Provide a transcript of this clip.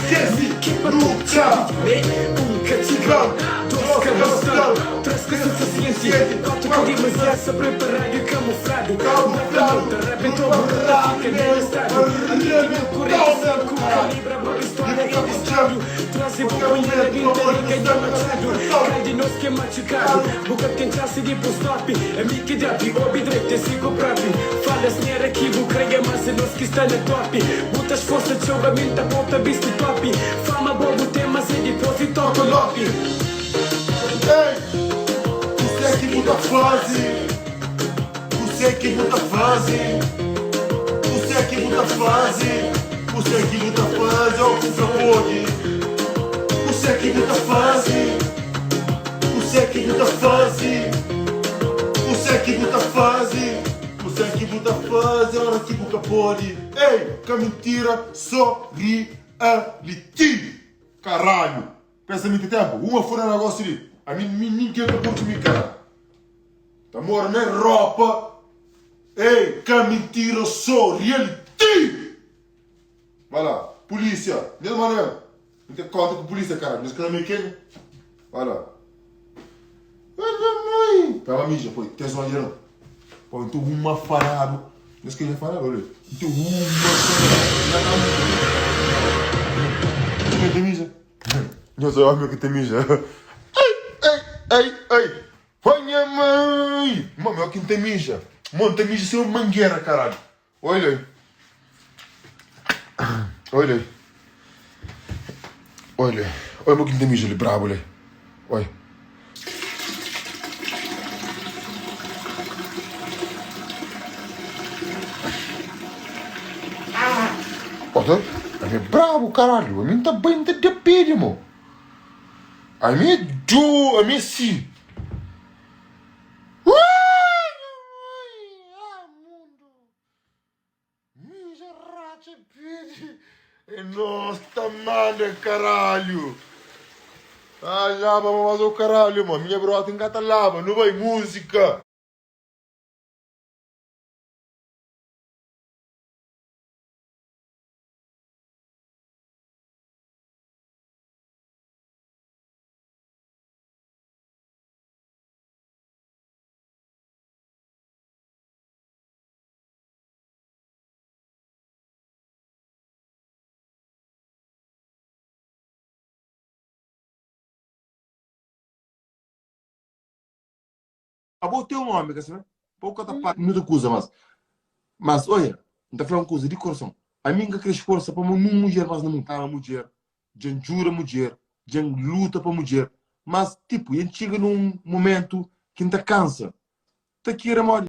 Skese nunka Ei, kuzê ki bu ta faze? Kuzê ki bu ta faze? Kuzê ki bu ta faze? Kuzê ki bu ta faze? Ó ku ka pode. Kuzê ki bu ta faze? Kuzê ki bu ta faze? Kuzê ki bu ta faze? Kuzê ki bu ta faze óra ki bu ka pode? Ei, ka mintira, sô reality. Caralho! Pensa mi ti tempo, uma fura negocio li. Ami mi ninguém ka curti mi cara. Ta mora na Europa. Ei, ka mentira so reality. Vai lá, polícia. Mesmo maneira. Não tem conta com polícia, cara. Mas que não me quem. Vai lá. Olha, mãe. Tava mija, pô. Tem só não. Pô, então uma farado. Mas que já farado, olha. Então uma farado. Tem mija. Nhos é omi ki ta mija. Ai, ai, ai, ai. Oi, nha mãe. Mami, ó ki ta mija. Mano, ta mija sem uma mangueira, caralho. Olha aí. Olha aí. Olha. Olha mo ki ta mija ali, brabo ali. Olha. Olha, ami é brabo, caralho. Ami tá bem, tá de pede, mo. Ami é do, ami é si. Ui, ah, mundo. Mija racha pede. É nós tá manda, caralho. Ah, lava, mas o caralho, mano. Minha brota engata lava. Não vai música. Abo ten un omi ka si me? Pa bu ka ta pâpia mutu kuza mas mas oia N ta fla un kuza di korason ami N ka kre sforsa pa ma nun mudjer mas na mundu ama mudjer dja N jura mudjer dja N luta pa mudjer mas tipu dja N txiga nun mumentu ki N ta kansa ta kira modi.